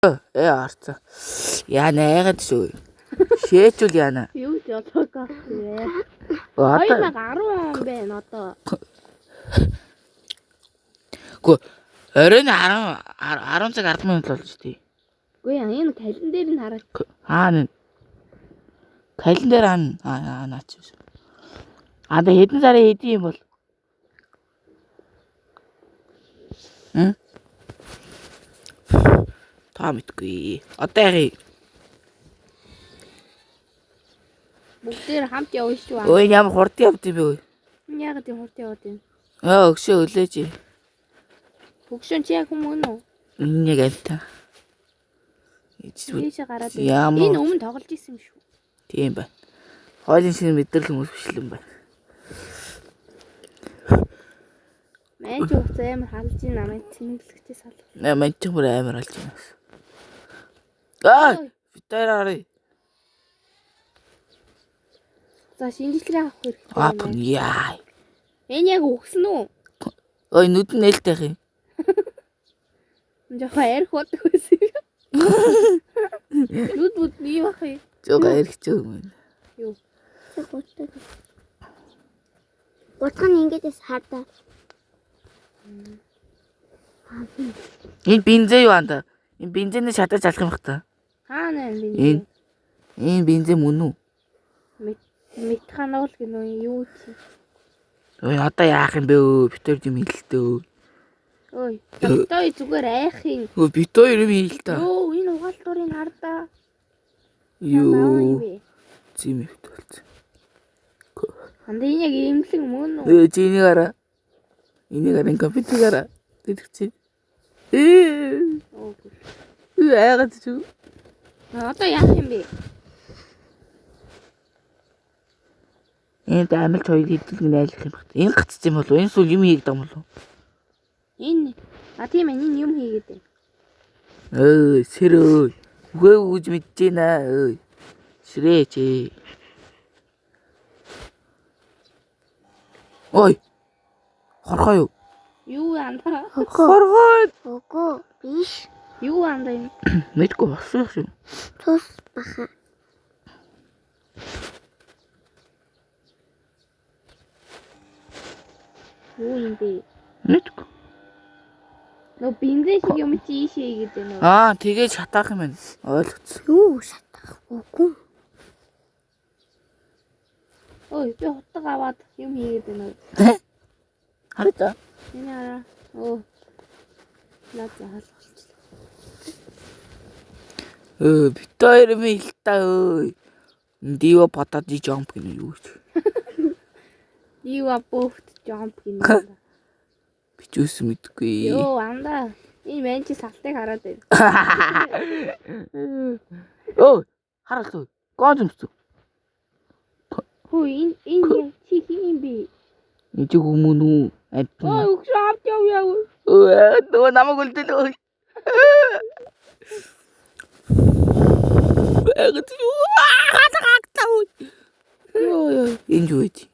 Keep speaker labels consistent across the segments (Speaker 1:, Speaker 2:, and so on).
Speaker 1: Арцаа. Яна айгаад шүү. Шээчүүл яана.
Speaker 2: Юу ч болоогүй вэ?
Speaker 1: Одоо
Speaker 2: 2010 он байна одоо.
Speaker 1: Үгүй оройн 10 10 цаг 10 минут болж тий.
Speaker 2: Үгүй яа, энэ календарыг нь хараад.
Speaker 1: Аа нэ. Календар ан аа наач. Аа тэ хэдэн сарын хэдэн юм бол? Хм? Та мэдгүй. Одоо яах юм?
Speaker 2: Бүгдээр хамт явна шүү.
Speaker 1: Өө энэ ямар хурд явд юм бэ?
Speaker 2: Энэ яагаад юм хурд яваад юм?
Speaker 1: Өө өгшөө үлээж.
Speaker 2: Хөгшин чи яг хүмүүн үү?
Speaker 1: Энэ яг амтаа.
Speaker 2: Ийшээ гараад.
Speaker 1: Ямар-
Speaker 2: Энэ өмнө тоглож исэн юм шүү.
Speaker 1: Тийм байна. Хойлын шинэ мэдрэл хүмүүс биш л юм байна.
Speaker 2: Мэн чи хуцаа амар халж ийн намайг цэнэглэгчээ сал.
Speaker 1: Нэ мэн ч бүр амар алж байна. Аа бид хоёр харъя.
Speaker 2: За шинжилгээ авах хэрэгтэй.
Speaker 1: Аа
Speaker 2: юм байна.
Speaker 1: яа.
Speaker 2: Энэ яг өгсөн үү?
Speaker 1: Ой нүд нь нээлттэй юм.
Speaker 2: Жохоо арх удаг байсан юм. Нүд бүд юм ах юм.
Speaker 1: Жог архич юм байна.
Speaker 2: Юу?
Speaker 3: Гутдаг. Гутга нь ингээд эс хардаа.
Speaker 1: Энэ бензин юу анда? Энэ бензиний шатаж алах юм бах та.
Speaker 2: Хаана юм бэ?
Speaker 1: Энэ энэ бензин мөн үү?
Speaker 2: Метанол гэнэ үү? Юу чи?
Speaker 1: Ой одоо яах юм бэ өө? Бид хоёр юм хэлэлтөө.
Speaker 2: Ой, одоо зүгээр айх юм.
Speaker 1: Өө бид хоёр юм хэлэлтээ.
Speaker 2: Йоо, энэ угаалтурыг хардаа.
Speaker 1: Юу? Зим ихт болсон.
Speaker 2: Анда энэ яг имлэг мөн үү?
Speaker 1: Өө чи энийг хараа. Энийг хараа компьютер хараа. Тэдэг чи. Ээ.
Speaker 2: Оо.
Speaker 1: Айгаад чи.
Speaker 2: Одоо яах юм бэ?
Speaker 1: Энэ амилч хоёр хэдүүлэг найлах юм бах. Энэ гацсан юм болов уу? Энэ сүүл юм хийгдэг юм болов уу?
Speaker 2: Энэ а тийм ээ, энэ юм хийгээд байна.
Speaker 1: Өө, сэрөө. Үгүй үгж мэдэж байна. Өө. Сэрээч. Ой. Хорхоо юу?
Speaker 2: Юу андаа?
Speaker 1: Хорхоо.
Speaker 3: Үгүй биш.
Speaker 2: Юу андаа юм?
Speaker 1: Мэдгүй болсон юм.
Speaker 3: Тус баха.
Speaker 2: Юу юм бэ?
Speaker 1: Мэдгүй.
Speaker 2: Нөө бензин шиг юм чи ийшээ хийгээд байна уу?
Speaker 1: Аа, тэгээд шатаах юм байна. Ойлгоцсон.
Speaker 3: Юу шатах үгүй.
Speaker 2: Ой, би хутга аваад юм хийгээд байна уу?
Speaker 1: Хараа та.
Speaker 2: Энэ хараа. Өө. Наад захал болчихлоо.
Speaker 1: Өө, бит хоёр юм хэл та өө. Дива патати жамп гэнэ юу ч.
Speaker 2: Дива бөөхт жамп гинэ.
Speaker 1: Би ч үс мэдгүй.
Speaker 2: Йоо, андаа. Энэ мэн чи салтыг хараад байна.
Speaker 1: Өө, хараалаа. Гон зүмцүү.
Speaker 2: Хөө энэ энэ чи хин юм бэ?
Speaker 1: Энд чи хүмүүн үү? Амтэн.
Speaker 2: Ой, өгшөө авч явъя.
Speaker 1: Өө, нөгөө намайг үлдээлээ. Айгаад юу? Хатагтаа. Йоо ёо, энэ юу вэ?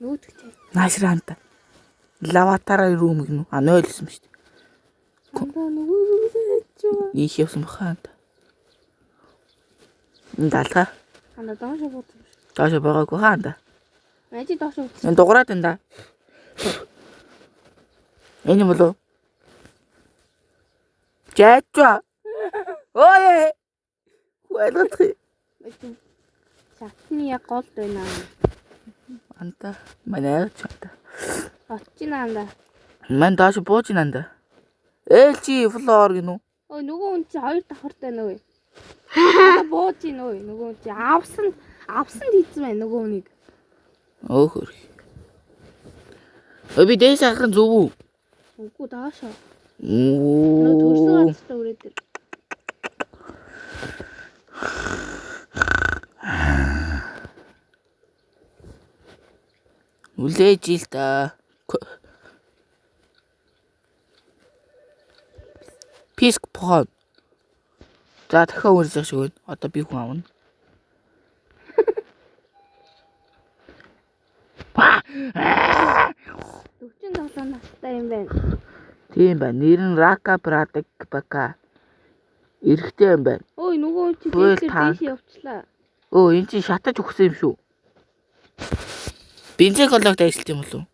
Speaker 2: Нүүдгч.
Speaker 1: Наашраанта. Лаватара рүүм гэнэ. А нойлсон шүү дээ.
Speaker 2: Андаа нөгөө чүү.
Speaker 1: Ийх явсан баха анта. Энэ далга.
Speaker 2: Андаа доош буусан шүү.
Speaker 1: Доошо байгаагүй хаа анда.
Speaker 2: Мэн чи доош буусан.
Speaker 1: Энэ дуграад энэ да. Энэ юм болов? Жаачва. Ой. Ойлгох.
Speaker 2: Шатны яг голд байна.
Speaker 1: Анта манай чанта.
Speaker 2: Очиж андаа.
Speaker 1: Ман доош бууж ин анда. Ээл чи флоор гинүү.
Speaker 2: Ой, нөгөө хүн чи хоёр давхартай нөө. Одоо бууж ийн өө. Нөгөө хүн чи авсан авсан хийцэн байна нөгөө хүнийг.
Speaker 1: Өөх хөр. Ой би дээс харах нь зөв үү?
Speaker 2: Үгүй доошоо. Нөгөө төрсөн
Speaker 1: Оо.
Speaker 2: газартаа үрээд ир.
Speaker 1: Үлээж ил та. Писк пон. За дахиад үржих шиг байна. Одоо би хүн авна. Па!
Speaker 2: 47 настай юм байна.
Speaker 1: Тийм байна. Нэр нь Рака Брадак Бака. Эрэхтэй юм байна.
Speaker 2: Ой, нөгөө чи
Speaker 1: Хууль
Speaker 2: дээшээ
Speaker 1: та.
Speaker 2: дээшээ явчлаа.
Speaker 1: Өө энэ чинь шатаж өгсөн юм шүү. Бензин коллогт ажиллах юм болов уу?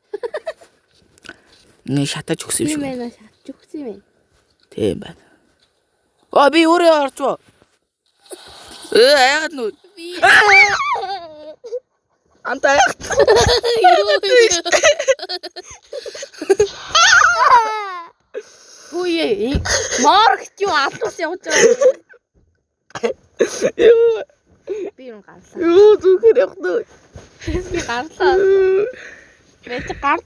Speaker 1: Нэг шатаж өгсөн юм
Speaker 2: Тийм
Speaker 1: шүү.
Speaker 2: байна, шатж өгсөн юм байна.
Speaker 1: Тийм байна. Оо би өөрөө орчвоо. Э яагаад нү? Анта яагаад?
Speaker 2: Хөөе, моргч юу алуус явж байгаа.
Speaker 1: Юу
Speaker 2: Би юм гарлаа.
Speaker 1: юу зүгээр явах нөө.
Speaker 2: Би гарлаа. Би чи гар